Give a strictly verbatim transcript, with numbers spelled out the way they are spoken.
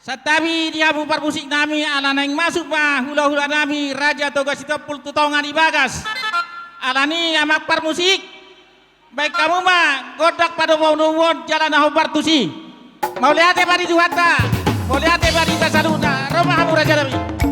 Santabi di hamu parmusik nami, ala naeng masuk ma hulahula nami Raja Toga Sitompul tu tonga ni bagas. Alani i, amang parmusik, baen hamu ma gondang padomudomuon jala na hombar tusi. Mauliate ma di Tuhanta, mauliate ma di hita saluhutna. Ro ma hamu raja nami.